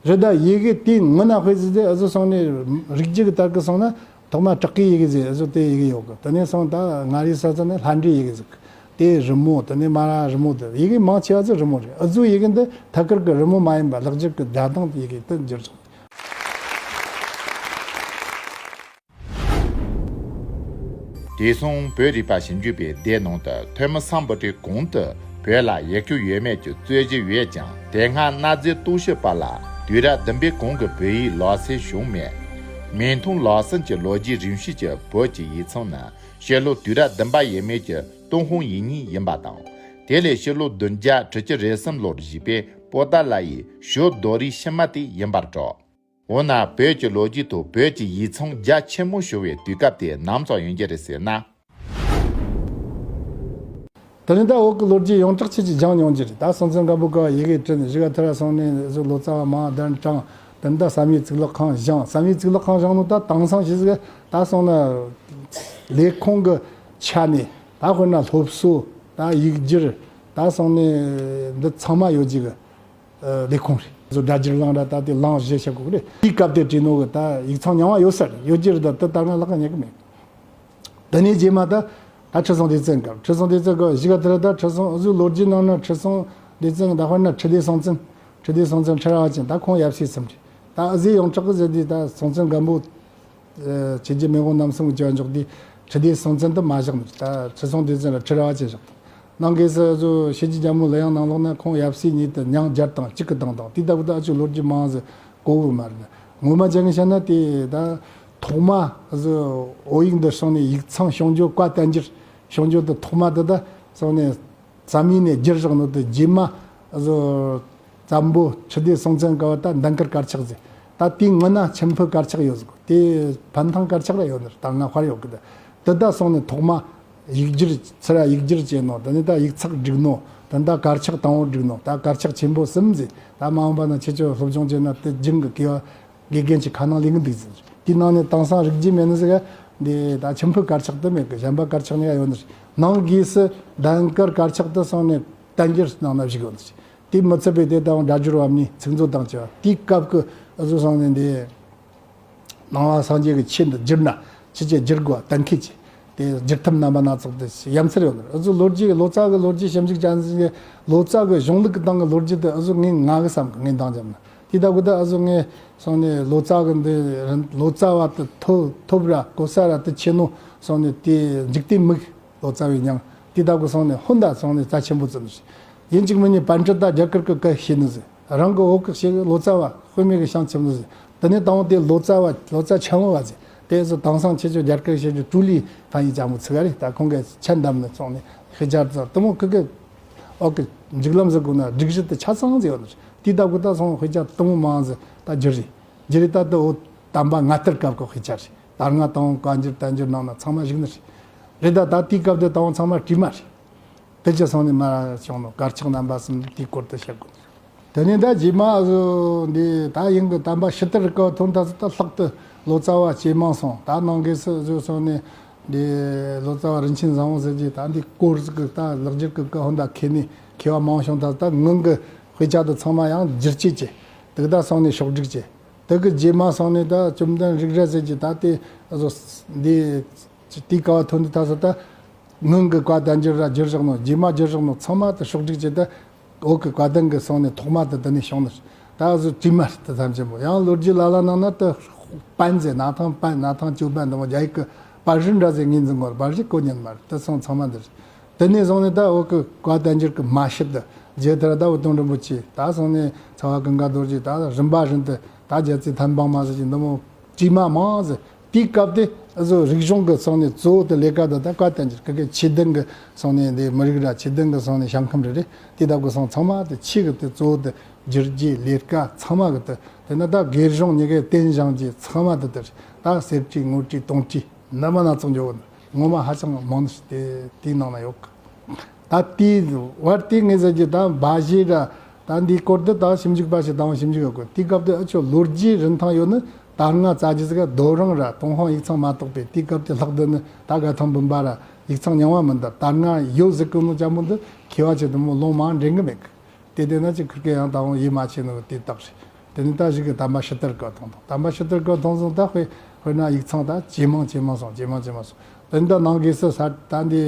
རེད། རེད། ད་ཡི་གེ་དེའི་ངོ་ན་དཔེ་ཟེར་དེ་ཨ་ཟོ་སོང་ནས་རིག་རྒྱུ་གི་ལྟར་གི་སོང་ན་ཐོག་མ་བྲག་གི་ཡི་གེ་ཟེར་ཨ་ཟོ་དེ་ཡི་གེ་ཡོད་གི། དེ་ནས་སོང་ད་མངའ་རིས་ས་ཚ་ནས་ལྷ་འདྲེ་ཡི་གེ་ཟེར་གི། དེ་རི་མོ། དེ་ནས་མ་ར་རི་མོ། དེ་ཡི་གེ་མང་ཆེ་བ་ཟེར་རི་མོ་རེད། ཨ་ཟོ་ཡི་གེ་འདི་ཐད་ཀར་གི་རི་མོ་མ་ཡིན་པ་ལེགས་སྦྱར་གི་སྒྲ་གདངས་ཡི་གེ་དེ་འགྱུར་སོང་། དེ་སོང་བོད་རིག་པ་ཞིབ་འཇུག་པའི་སྡེ་ནང་དུ་ཐོན་མི་སམ་བྷོ་ཊའི་གོང་དུ་བོད་ལ་ཡི་གེ་ཡོད་མེད་ཀྱི་རྩོད་གཞི་ཡོད་ཀྱང་། དེ་སྔ་གནའ་རྫས་རྟོག་ཞིབ་པ་ལ་དུས་རབས་བདུན་པའི་གོང་གི་བོད་ཡིག་ལག་རྩལ་བྱུང་མེད། མིང་ཐོ་ལག་ཟིན་གྱི་ལོ་རྒྱུས་རིམ་བཤེར་གྱི་བོད་ཀྱི་ཡིག་ཚང་ནི་ཕྱི་ལོ་དུས་རབས་བདུན་པ་ཡས་མས་ཀྱི་ཏུན་ཧོང་ཡིག་རྙིང་ཡིན་པ་དང་། དེ་ལས་ཕྱི་ལོ་བདུན་བརྒྱ་དྲུག་ཅུ་རེ་གསུམ་ལོར་བཞེངས་པའི་པོ་ཏཱ་ལ་ཡི་ཞོལ་རྡོ་རིང་ཕྱི་མ་དེ་ཡིན་པར་གྲགས། འོ་ན་བོད་ཀྱི་ལོ་རྒྱུས་ཐོག་བོད་ཀྱི་ཡིག་ཚང་རྒྱ་ཆེན་མོ་བྱུང་བའི་དུས་སྐབས་དེ་ནམ་ཙམ་ཡོང་རྒྱུ་རེད་ཟེར་ན། དེ་ནི་ད་བོད་ཀྱི་ལོ་རྒྱུས་ཡོངས་གྲགས་ཆེད་ཀྱི་སྦྱང་མྱོང་རྒྱུ་རེད། ད་སྲོང་བཙན་སྒམ་པོ་སྐབས་ཡི་གེ་བྲིས་ནས་གཞིས་ཀ་ཐུར་སོང་ནས་བཟོ་ལོ་ཙཱ་བ་མང་གདན་དྲངས། དེ་ནི་ད་བསམ་ཡས་གཙུག་ལག་ཁང་བཞེངས། བསམ་ཡས་གཙུག་ལག་ཁང་བཞེངས་ནོ་ད་དེང་སང་ཞིག་ཟིག་ད་སོང་ན་ལས་ཁུངས་ཀྱི་ཆ་ནས། ད་དཔེར་ན་སློབ་གསོ། ད་ཡིག་སྒྱུར། ད་སོང་ནས་འདི་ཚང་མ་ཡོད་རྒྱུ་གི་ལས་ཁུངས་རེད། བཟོ་སྒྲ་སྒྱུར་གླིང་ར་ད་དེ་གླིང་བཞི་བྱེད་དགོས་གི་རེད། དེའི་སྐབས་དེ་བྲིས་ནོ་གི་ད་ཡིག་ཚང་རྙིང་བ་ཡོད་ས་རེད། ཡོད་རྒྱུ་རེད། ད་དེ་ད་སྔ་ལག་ག་རྙེད་གི་མེད། དེ་ནས་རྗེས་མ་ད་ད་ཁྲི་སྲོང་ལྡེ་བཙན་སྐབས། ཁྲི་སྲོང་ལྡེ་བཙན་སྐབས་གཞིས་ཀ་ཐུར་ད་ཁྲི་སྲོང་བཟོ་ལོ་རྒྱུས་ནང་ན་ཁྲི་སྲོང་ལྡེ་བཙན་ད་དཔེར་ན་ཁྲི་ལྡེ་སྲོང་བཙན། ཁྲི་ལྡེ་སྲོང་བཙན་ཁྲི་རལ་པ་ཅན། ད་ཁོང་ཡབ་སྲས་གསུམ་རེད། ད་ཨ་ཟེ་ཡོངས་གྲགས་གི་ཟེར་དུས་ད་སྲོང་བཙན་སྒམ་པོ། ཆོས་རྒྱལ་མེས་དབོན་རྣམ་གསུམ་གྱི་འཇོག་དུས་ཁྲི་ལྡེ་སྲོང་བཙན་དུ་མ་བཞག་ནས་ད་ཁྲི་སྲོང་ལྡེ་བཙན་ལ་ཁྲི་རལ་པ་ཅན་བཞག་དང་། ནང་གི་སྲིད་བཟོ་ཕྱི་རྒྱལ་རྒྱལ་མོ་ལི་ཡང་ནང་ལོགས་ན་ཁོང་ཡབ་སྲས་གཉིས་དེ་ཉང་རྒྱལ་དང་གཅིག་གི་དང་དང་དེ་ལྟ་བུ་ད་ཨ་ཅོ་ལོ་རྒྱུས་མང་ཟིག་གོ་བོ་མ་རེད། ངོ་མ་ཅན་གྱི་བཤད་ན་དེ་ད་ཐོག་མ་བཟོ་བོད་ཡིག་འདི་སོང་ནས་ཡིག་ཚང་བྱུང་རྒྱུ་བཀའ་བསྟན་འགྱུར་བྱུང་རྒྱུ་དེ་ཐོག་མ་དེ་ད་སོང་ནས། བསམ་ཡས་ནས་བསྒྱུར་བཞག་ནོ་དེ་རྗེས་མ་བཟོ་བཙན་པོ་ཁྲི་ལྡེ་སྲོང་བཙན་སྐབས་ད་འདན་དཀར་དཀར་ཆག་ཟེར། ད་དེའི་སྔོན་ན་མཆིམས་ཕུ་དཀར་ཆག་ཡོད་ཟིག་དེ་འཕན་ཐང་དཀར་ཆག་ར་ཡོད་ནི་རེད། ད་ང་དཔར་ཡོད་གི། ད་དེ་ད་སོང་ནས་ཐོག་མ་ཡིག་སྒྱུར་ཚུར་ར་ཡིག་སྒྱུར་བྱས་ནོ། དེ་ནས་ད་ཡིག་ཚགས་བསྒྲིགས་ནོ། དེ་ནས་ད་དཀར་ཆག་དང་པོ་བསྒྲིགས་ནོ། ད་དཀར་ཆག་ཆེན་པོ་གསུམ་ཟེར། ད་མ་འོངས་པ་ན་ཁྱེད་ཚོ་སློབ་སྦྱོང་བྱས་ན་དེ་རྒྱུན་གི་དགེ་བ། དགེ་རྒན་གྱི་ཁ་ནང་ལས་ཀྱི་འདུག་ཟེར། དེའི་ནང་ནས་དེང་སང་རིག་རྒྱུ་མེད་ནི་ཟིག་འདི་ད་མཆིམས་ཕུ་དཀར་ཆག་དེ་མེད་གི། གཞན་པ་དཀར་ཆག་ནི་ཡ་ཡོད་ནི་རེད། ནང་སྒོས་སུ་འདན་དཀར་དཀར་ཆག་དེ་སོང་ནས་བསྟན་འགྱུར་ནང་ན་བཞུགས་ཡོད་ནི་རེད། དེ་མི་ཚད་པའི་དེ་དང་སྒྲ་སྒྱུར་བ་མིའི་ཚིག་མཛོད་དང་བཅས་པ་དེའི་སྐབས་ཀྱི་ཨ་ཟོ་སོང་ནས་འདི་ནང་པ་སངས་རྒྱས་ཀྱི་ཆོས་འདི་བསྒྱུར་ན་ཅི་བྱས་བསྒྱུར་དགོས་པ་གཏན་འཁེལ་གྱི། དེ་བསྒྱུར་ཐབས་རྣམ་པ་སྣ་ཚོགས་དེ་ཡ་མཚར་ཡོད་ནི་རེད། ཨ་ཟོ་ལོ་རྒྱུས་ལོ་ཙཱ་གི་ལོ་རྒྱུས་ཞིབ་འཇུག་བྱ་མཁན་གྱི་ལོ་ཙཱ་གི་གཞུང་ལུགས་ཀྱི་སྟེང་གི་ལོ་རྒྱུས་དེ་ཨ་ཟོ་ངས་ང་གི་བསམ་གི། ངས་འདང་བརྒྱབ་ན། དེ་ལྟ་བུ་ད་ཨ་ཟོ་ངས་སོང་ནས་ལོ་ཙཱ་གི་འདི་རིན་ལོ་ཙཱ་བ་དེ་ཐོབ་ཐོབ་ར་གོ་ས་ར་དེ་ཆེ་ནོ། སོང་ནས་དེ་འཇིག་རྟེན་མིག་ལོ་ཙཱ་བའི་མྱིང་དེ་ལྟ་བུ་སོང་ནས་ཧོན་ད་སོང་ནས་རྩ་ཆེན་པོ་བརྩི་ནོ་ཞིག་ཡིན་གཅིག་མིན་གཉིས་པཎ་ཌི་ཏ་རྒྱ་གར་གི་སྐད་ཤེས་ནི་ཟིག་རང་གི་བོད་སྐད་ཤེས་གི། ལོ་ཙཱ་བ་དཔེ་མེད་གི་བྱང་ཆུབ་ནི་ཟིག་དེ་ནས་དང་པོ་དེ་ལོ་ཙཱ་བ་ལོ་ཙཱ་ཆེན་མོ་བ་ཟིག་དེ་ཚོ་དེང་སང་ཁྱེད་ཚོ་རྒྱ་སྐད་བཤད་རྒྱུ་ཀྲུའུ་ལི་ཧྥན་ཡི་ཅང་མོ་ཚིག་རེད། ད་ཁོང་གི་ཆ་འདམ་ནས་སོང་ནས་ཤེས་བྱ་ཙང་དེ་མོ་ཁི་གི། ཨོ་ཀེ། མཇུག་ལམ་ཟེར་དགོས་ན་སྒྲིག་གཞི་དེ་ཆ་ཚང་ཟེར་ཡོད་ནི་རེད། དེ་ལྟ་བུ་ད་སོང་དཔེ་ཆ་དེ་མོ་མང་ཟེར་ད་བསྒྱུར་རེད། བསྒྱུར་རེད། ད་དེ་འོ་དམ་པ་ལྔ་སྟེར་སྐབས་ཀྱི་དཔེ་ཆ་རེད། ད་སྔ་དང་བཀའ་འགྱུར་བསྟན་འགྱུར་ནང་ན་ཚང་མ་བཞུགས་ནི་རེད། རེད། ད་ད་དེའི་སྐབས་དེ་དང་ཚང་མ་བྲིས་མ་རེད། དེ་ཅི་སོང་ནས་མར་བྱུང་ནོ། དཀར་ཆག་རྣམ་པ་གསུམ་དེའི་སྐོར་དུ་བཤད་དགོས། དེ་ནས་ད་རྗེས་མ་བཟོ་འདི་ད་ཡིན་གི། དམ་པ་ཕྱི་དར་སྐབས་ཐོན་ད་ད་ལྷག་ཏུ་ལོ་ཙཱ་བ་ཇེ་མང་སོང་། ད་ནང་སྒོས་སུ་བཟོ་སོང་ནས་འདི་ལོ་ཙཱ་བ་རིན་ཆེན་བཟང་བོ་ཟེར་གྱི་ད་འདི་སྐོར་ཟིག་གི་ད་ལེགས་སྒྱུར་གི་སྐད་ཧོན་ད་མཁས་ནི་མཁས་བ་མང་བྱུང་། ད་ད་སྔོན་གི་དཔེ་ཆ་དེ་ཚང་མ་ཡང་བསྒྱུར་བཅོས་བྱས། དེ་ད་སོང་ནས་ཕྱོགས་སྒྲིག་བྱས། དེ་གི་རྗེས་མ་སོང་ནས་ད་བཅོམ་ལྡན་རིག་རལ་ཟེར་གྱི་ད་དེ་བཟོ་འདི་དེའི་སྐབས་ཐོན་དུས་ད་སོ་ད། སྔོན་གྱི་བཀའ་བསྟན་འགྱུར་ར་བསྒྱུར་བཞག་ནོ། རྗེས་མ་བསྒྱུར་བཞག་ནོ་ཚང་མ་དེ་ཕྱོགས་སྒྲིག་བྱས་ཏེ། བོད་ཀྱི་བཀའ་བསྟན་གྱི་སོང་ནས་ཐོག་མ་དེ་དེ་ནས་བྱུང་ནི། ད་གཟོད་བྲིས་མ་རེད། དེ་ཐམས་ཅད་པོ་ཡང་ལོ་རྒྱུས་ལ་ལ་ནང་ན་དེ་པན་ཟེར། ན་ཐང་པན། ན་ཐང་ཅོ་པན་དེ་མོ་རྒྱ་ཡིག་གི་པར་རིས་འདྲ་ཟེར་ངོས་འཛིན་དགོས་རེད། པར་རིས་གོ་ཉན་མ་རེད། དེ་སོང་ཚང་མ་འདི་རེད། དེ་ནས་བཟུང་ནས་ད་བོད་ཀྱི་བཀའ་བསྟན་འགྱུར་གྱི་མ་ཕྱི་དེ་རྗེ་དེ་ར་ད་བུ་སྟོན་རིན་པོ་ཆེ། ད་སོང་ནས་ཚ་བ་ཀུན་དགའ་རྡོ་རྗེ། ད་རིམ་པ་བཞིན་དུ། ད་རྒྱལ་རྩེ་ཐན་སྦང་མ་ཟེར་གྱི་འདི་མོ་བྲིས་མ་མང་ཟེར། དེའི་སྐབས་དེ་ཨ་ཟོ་རིག་གཞུང་གི་སོང་ནས་གཙོ་བོ་དེ་ལས་ཀ་དེ་ད་བཀའ་བསྟན་འགྱུར། ཁི་གེ་ཆོས་ལྡན་གྱི་སོང་ནས་འདི་མི་རིགས་ར་ཆོས་ལྡན་གྱི་སོང་ནས་ཞིང་ཁམས་རེ་རེ་དེ་དག་གི་སོང་ཚང་མ་དེ་ཆོས་གི་དེ་གཙོ་བོ་དེ་བསྒྱུར་རྒྱུའི་ལས་ཀ་ཚང་མ་གི་དེ། དེ་ནི་ད་སྒེར་གཞུང་གཉིས་ཀའི་རྟེན་བཞེངས་རྒྱུ་ཚང་མ་དེ་དེ་རེད། ད་གསེར་བྲིས་དངུལ་བྲིས་དུང་བྲིས་རྣམ་པ་སྣ་ཚོགས་འཇོག་གི་འདུག། ངོ་མ་ཧ་ཅང་མང་ནི་ཞིག་དེ་དེའི་ནང་ན་ཡོད་གི། ད་དེའི་བར་དེ་ངས་ཟེར་རྒྱུ་ད་འབའ་ཞིག་ར། ད་འདིའི་སྐོར་དུ་ད་ཞིབ་འཇུག་པ་ཞིག་དང་ཞིབ་འཇུག་ཡོད་དགོས། དེའི་སྐབས་དུ་ཨ་ཆོ་ལོ་རྒྱུས་རིན་ཐང་ཡོད་ནི་ད་སྔ་རྩ་རྒྱུ་ཟིག་ག་རྡོ་རིང་ར་ཏུན་ཧོང་ཡིག་ཚང་མ་གཏོགས་པའི་དེའི་སྐབས་དུ་ལྷག་བསྡད་ནི་ད་དགའ་ཐང་འབུམ་པ་ར་ཡིག་ཚང་རྙིང་བ་མིན་ད་ད་སྔ་ཡོད་ཟིག་གི་ནོ་ཅམ་པོ་འདི་མཁས་པ་ཆེ་དུ་མོ་ལོང་མ་འདྲེན་གི་མེད་གི། དེ་དེ་ན་ཅིག་ཁིར་ཀེ་ཡང་ད་འོང་ཡིད་མ་ཆེས་ནོ་དེ་དག་རེད། དེ་ནི་ད་ཞིག་གི་དམ་པ་ཕྱི་དར་གི་ཐོང་ཐོང་། དམ་པ་ཕྱི་དར་གི་ཐོང་སོང་ད་དཔེ་དཔེར་ན་ཡིག་ཚང་ད་ཇེ་མང་ཇེ་མང་སོང་། ཇེ་མང་ཇེ་མང་སོང་། དེ་ནི་ད་ནང་སྒོས་སུ་ས་ད་འདི་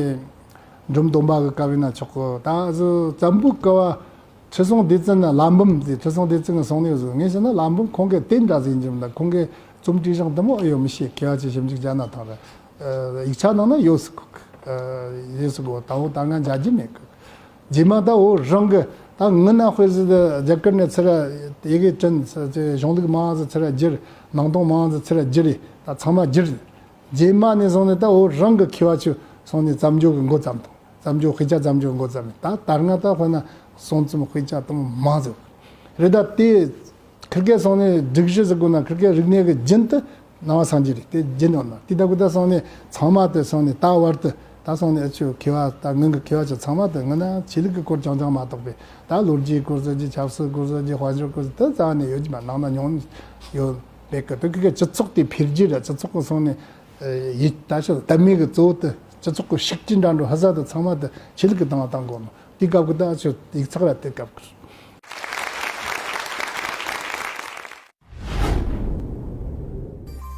འབྲོམ་སྟོན་པ་གི་སྐབས་ཡིན་ན་ཆོག་གི། ད་ཨ་ཟོ་བཙན་པོའི་སྐབས་བ་ཁྲི་སྲོང་ལྡེ་བཙན་ན་བླ་འབུམ་དེ་ཁྲི་སྲོང་ལྡེ་བཙན་གི་སོང་ནས་བཟོ་ངས་བཤད་ན་བླ་འབུམ་ཁོང་གི་རྟེན་འདྲ་ཟིག་ཡིན་གྱི་མིན་ད། ཁོང་གི་རྩོམ་བྲིས་རིང་དུ་མོ་ཨེ་ཡོད་མི་ཤེས། མཁས་པ་ཆེ་ཞིབ་འཇུག་བྱ་ན་ཐང་རེད། ཡིག་ཆ་ནང་ན་ཡོད་སྲིད་གོ། ཡོད་སྲིད་གོ། དང་པོ་ད་ང་མཇལ་རྒྱུ་མེད་གི། རྗེས་མ་ད་འོ་རང་གི་ད་ངི་ན་དཔེ་ཟི་ད་རྒྱ་གར་ནས་ཚུར་ཡི་གེ་བྲིས་གཞུང་ལུགས་མང་ཟི་ཚུར་བསྒྱུར། ནང་དོན་མང་ཟི་ཚུར་བསྒྱུར་ཡི་ད་ཚང་མ་བསྒྱུར། རྗེས་མ་ནས་སོང་ནས་ད་འོ་རང་གི་མཁས་པ་ཆོ་སོང་ནས་བརྩམས་ཆོས་གི་འགོ་བརྩམས་དང་། བརྩམས་ཆོས་དཔེ་ཆ་བརྩམས་ཆོས་འགོ་བརྩམས་ནས་ད་ད་སྔ་ད་དཔེར་ན་གསུང་རྩོམ་དཔེ་ཆ་དང་མང་ཟི་རེད། ད་དེ་ཁིར་ཀེ་སོང་ནས་སྒྲིག་གཞི་ཟེར་དགོས་ན་ཁིར་ཀེ་རིག་གནས་ཀྱི་རྒྱུན་དུ་ནང་པ་སངས་རྒྱས་རེད། དེ་རྒྱུན་ཡོད་ན་དེ་ལྟ་བུ་ད་སོང་ནས་ཚང་མ་དེ་སོང་ནས་ད་བར་དུ་ད་སོང་ནས་ཨ་ཆོ་མཁས་པ་ད་ངན་གི་མཁས་པ་ཆོ་ཚང་མ་དེ་ངན་ན་ཆོས་ལུགས་ཀྱི་སྐོར་རྐྱང་རྐྱང་མ་གཏོགས་པའི་ད་ལོ་རྒྱུས་སྐོར་ཟེར་རྒྱུ་ཆབ་སྲིད་སྐོར་ཟེར་རྒྱུ་དཔལ་འབྱོར་སྐོར་ཟེར་ད་རྩ་བ་ནས་ཡོད་ཀྱི་མ་ནང་ན་ཉུང་ཡོད་མེད་གི། དེ་ཁིར་ཀེ་སྤྱི་ཚོགས་དེ་འཕེལ་རྒྱས་ར་སྤྱི་ཚོགས་ཀྱི་སོང་ནས་ཡིད་ད་ཆོ་དད་མོས་ཀྱི་གཙོ་བོ་དེ་སྤྱི་ཚོགས་ཀྱི་ཤུགས་རྐྱེན་འདྲ་འགྲོ་ཧ་ཟ་དེ་ཚང་མ་དེ་ཆོས་ལུགས་ཀྱི་སྟེང་ལ་བཏང་དགོས་ནོ། དེའི་སྐབས་ཀྱི་ད་ཆོས་ཡིག་ཚགས་ར་དེ་སྐབས་ཀྱི།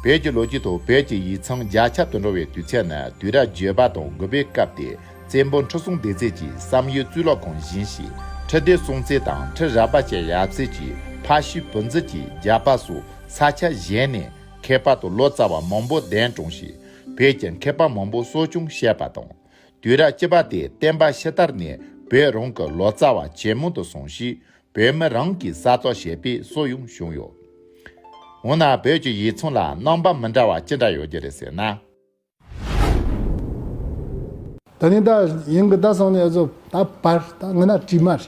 བོད་ཀྱི་ལོ་རྒྱུས་ཐོག་བོད་ཀྱི་ཡིག་ཚང་རྒྱ་ཁྱབ་ཏུ་འགྲོ་བའི་དུས་ཚོད་ནི་དུས་རབས་བརྒྱད་པ་དང་དགུ་པའི་སྐབས་ཏེ། བཙན་པོ་ཁྲི་སྲོང་ལྡེ་བཙན་གྱིས་བསམ་ཡས་གཙུག་ལག་ཁང་བཞེངས་ཤིང་། ཁྲི་ལྡེ་སྲོང་བཙན་དང་ཁྲི་རལ་པ་ཅན་ཡབ་སྲས་ཀྱིས་ཕ་ཤུལ་བུ་འཛིན་གྱི་རྒྱབ་པ་སོགས་ས་ཆ་གཞན་ནས་མཁས་པ་དང་ལོ་ཙཱ་བ་མང་པོ་གདན་དྲངས་ཤིང་། བོད་ཀྱི་མཁས་པ་མང་པོ་གསོ་སྐྱོང་བྱས་པ་དང་། དུས་རབས་བཅུ་པ་དེ་བསྟན་པ་ཕྱི་དར་ནས་བོད་རང་གི་ལོ་ཙཱ་བ་ཇེ་མང་དུ་སོང་ཞིང་། བོད་མི་རང་གིས་གསར་གཏོད་བྱས་པའི་སྲོལ་ཡང་བྱུང་ཡོད། འོ་ན་བོད་ཀྱི་ཡིག་ཚང་ལ་རྣམ་པ་མི་འདྲ་བ་ཅི་འདྲ་ཡོད་ཀྱི་རེད་ཟེར་ན། ད་ནི་ད་ཡིན་གི་ད་སོང་ནས་ཨ་ཟོ་ད་པར་ད་ངི་ན་བྲིས་མ་རེད།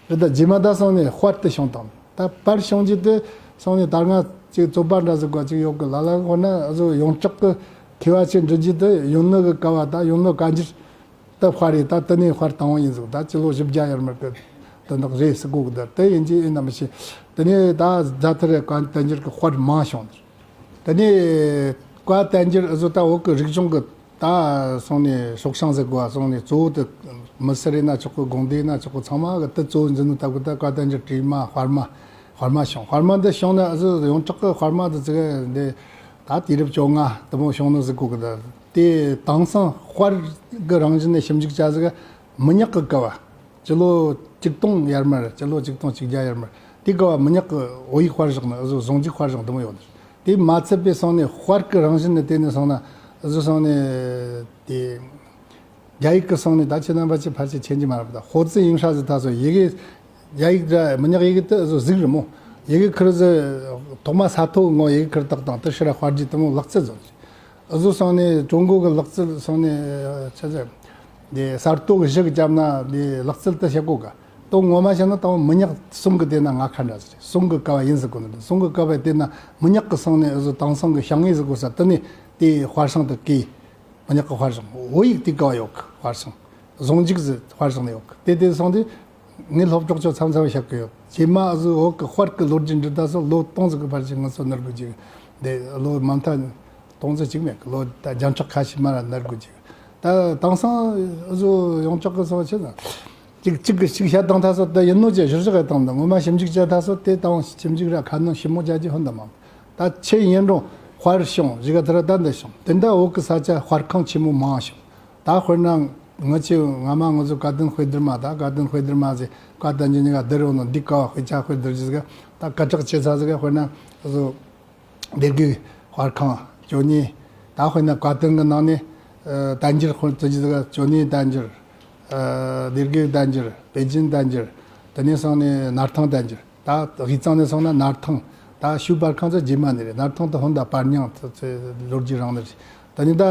རེད་ད་རྗེས་མ་ད་སོང་ནས་དཔར་དུ་བྱུང་དང་ད་པར་བྱུང་རྒྱུ་དེ་སོང་ནས་ད་ང་ཅིག་རྩོད་པ་འདྲ་ཟིག་ག་ཅིག་ཡོད་གི་ལ་ལ་ཧོ་ན་ཨ་ཟོ་ཡོངས་གྲགས་ཀྱི་མཁས་པ་ཆེ་འབྲི་རྒྱུ་དེ་ཡོན་ནོ་གི་སྐབས་བ་ད་ཡོན་ནོ་བཀའ་འགྱུར། ད་དཔར་རེད། ད་དེ་ནས་དཔར་དང་པོ་ཡིན་ཟིག་ད་སྤྱི་ལོ་བཞི་བརྒྱ་ཡར་མར་གི་དེ་འདྲ་རེད་ཟེར་གོ་གི། ད་དེ་ཡིན་གྱི་ཡིན་ནམ་ཤེས། དེ་ནས་ད་རྫ་ཐར་བཀའ་བསྟན་འགྱུར་གི་དཔར་མང་བྱུང་། དེ་ནས་བཀའ་བསྟན་འགྱུར་ཨ་ཟོ་ད་བོད་གི་རིག་གཞུང་གི་ད་སོང་ནས་སྲོག་ཤིང་ཟེར་གོ་བ་སོང་ནས་གཙོ་བོ་དེ་མི་སེར་ཡིན་ན་ཆོག་གི། དགོན་སྡེ་ཡིན་ན་ཆོག་གི། ཚང་མ་གི་དེ་གཙོ་བོ་འཛིན་ནོ་ད་གི་ད་བཀའ་བསྟན་འགྱུར་བྲིས་མ་དཔར་མ་དཔར་མ་བྱུང་། དཔར་མ་འདི་བྱུང་ནས་ཨ་ཟོ་ཡོངས་གྲགས་གི་དཔར་མ་དེ་ཚིག་འདི་ད་དུས་རབས་བཅོ་ལྔ་དེ་མོ་བྱུང་ནོ་ཟེར་གོ་གི། ད་དེ་དེང་སང་དཔར་གི་རང་བཞིན་ནས་ཞིབ་འཇུག་བྱ་ཟིག་མི་ཉག་གི་སྐབས་བ། སྤྱི་ལོ་གཅིག་སྟོང་ཡར་མར། སྤྱི་ལོ་གཅིག་སྟོང་གཅིག་བརྒྱ་ཡར་མར། དེའི་སྐབས་བ་མི་ཉག་གི་བོད་ཡིག་དཔར་བཞག་ནི་ཨ་ཟོ་ཟུང་འཇུག་དཔར་བཞག་འདི་མོ་ཡོད་ནི། དེ་མ་ཚད་པའི་སོང་ནས་དཔར་གི་རང་བཞིན་ནས་བལྟས་ནས་སོང་ན་ཨ་ཟོ་སོང་ནས་དེ་རྒྱ་ཡིག་གི་སོང་ནས་ད་ཁྱེད་རྣམ་པ་ཆེ་ཕལ་ཆེར་མཁྱེན་གྱི་མ་རེད། ད་ཧོ་ཙི་ཡིང་ཧྲ་ཟེར་ད་སོ་ཡི་གེ་རྒྱ་ཡིག་ར་མི་ཉག་ཡི་གེ་དེ་ཨ་ཟོ་གཟིགས་རི་མོ། ཡི་གེ་ཁིར་ཟི་ཐོག་མ་ས་ཐོ་ངོ་ཡི་གེ་ཁིར་བཏགས་དང་དེ་ཕྱིར་དཔར་རྒྱུ་དེ་མོ་ལག་རྩལ་བཟོ་ནི། ཨ་ཟོ་སོང་ནས་ཀྲུང་གོ་གི་ལག་རྩལ་སོང་ནས་ཆ་ཆ་དེ་གསར་གཏོད་གི་གཞི་གི་བརྒྱབ་ན་དེ་ལག་རྩལ་དེ་བྱེད་གོ་ག། དོ་ངོ་མ་བྱས་ན་ད་མི་ཉག་གསུང་གི་དེ་ན་ང་ཁ་འདྲ་ཟེར། གསུང་གི་སྐབས་བ་ཡིན་ཟེར་གོ་ནི། གསུང་གི་སྐབས་བ་དེ་ན་མི་ཉག་གི་སོང་ནས་ཨ་ཟོ་དེང་སང་གི་ཞང་ངེ་ཟེར་གོ་ས་དེ་ནས་དེ་དཔར་ཤིང་དེ་གི་མི་ཉག་གི་དཔར་ཤིང་བོད་ཡིག་དེ་ག་བ་ཡོད་གི། དཔར་ཤིང་ཟུང་འཇུག་ཟེར་དཔར་ཤིང་ནས་ཡོད་གི། དེ་དེ་སོང་དེ་ངའི་སློབ་གྲོགས་ཚོ་མཚམས་མཚམས་བཤད་གི་ཡོད། རྗེས་མ་ཨ་ཟོ་བོད་གི་དཔར་གི་ལོ་རྒྱུས་འབྲི་ད་སོ་ལོ་སྟོང་ཟིག་གི་བར་གྱི་ང་ཚོ་ནར་དགོས་ཀྱི། དེ་ལོ་མ་མཐའ་སྟོང་ཟིག་ཅིག་མེད་གི། ལོ་ད་བརྒྱ་ཕྲག་ཁ་ཤས་མ་ར་ནར་དགོས་ཀྱི། ད་དེང་སང་ཨ་ཟོ་ཡོངས་གྲགས་གི་སོ་ཆེ་ན་གཅིག་གཅིག་གི་གཅིག་བཤད་བཏང་ད་སོ་དེ་ཡིན་ནོ་ཅེ་ཞུ་ཞུ་གི་བཏང་ད་ངོ་མ་ཞིབ་འཇུག་བྱས་ད་སོ་དེ་དང་ཞིབ་འཇུག་ར་ཁ་ནང་ཞིབ་མོ་བྱ་རྒྱུ་ཧོན་ད་མང་། ད་ཆེ་ཡིན་རུང་དཔར་བྱུང་ཞིག་ག་ཐར་ད་འདི་བྱུང་། དེ་འདྲ་བོད་གི་ས་ཆ་དཔར་ཁང་ཆེན་མོ་མང་བྱུང་། ད་དཔེར་ན་ང་ཆེ་ང་མ་ང་ཚོ་བཀའ་བསྟན་དཔེ་བསྡུར་མ། ད་བཀའ་བསྟན་དཔེ་བསྡུར་མ་ཟེར་བཀའ་བསྟན་གྱི་ཉི་ག་བསྡུར་ཡོང་ནོ་འདི་ག་བ་དཔེ་ཆ་དཔེ་བསྡུར་གྱི་ཟེར་ག། ད་སྐད་གྲགས་ཆེ་ས་ཟེར་ག་དཔེར་ན་ང་ཚོ་སྡེ་དགེ་དཔར་ཁང་ཇོ་ནི། ད་དཔེར་ན་བཀའ་བསྟན་གྱི་ནང་ནས་ཨ་བསྟན་འགྱུར་དཔེ་བསྡུར་གྱི་ཟེར་ག། ཇོ་ནི་བསྟན་འགྱུར། ཨ་སྡེ་དགེ་བསྟན་འགྱུར། པེ་ཅིན་བསྟན་འགྱུར། དེ་ནས་སོང་ནས་སྣར་ཐང་བསྟན་འགྱུར། ད་དབུས་གཙང་ནས་སོང་ན་སྣར་ཐང་། ད་ ད་ཞུ་པར་ཁང་ཚོ་རྗེས་མ་ནས་རེད། སྣར་ཐང་དུ་ཧོན་ད་པར་ཉང་ཚོ་ཚོ་ལོ་རྒྱུས་རང་ནས་རེད། ད་ནི་ད་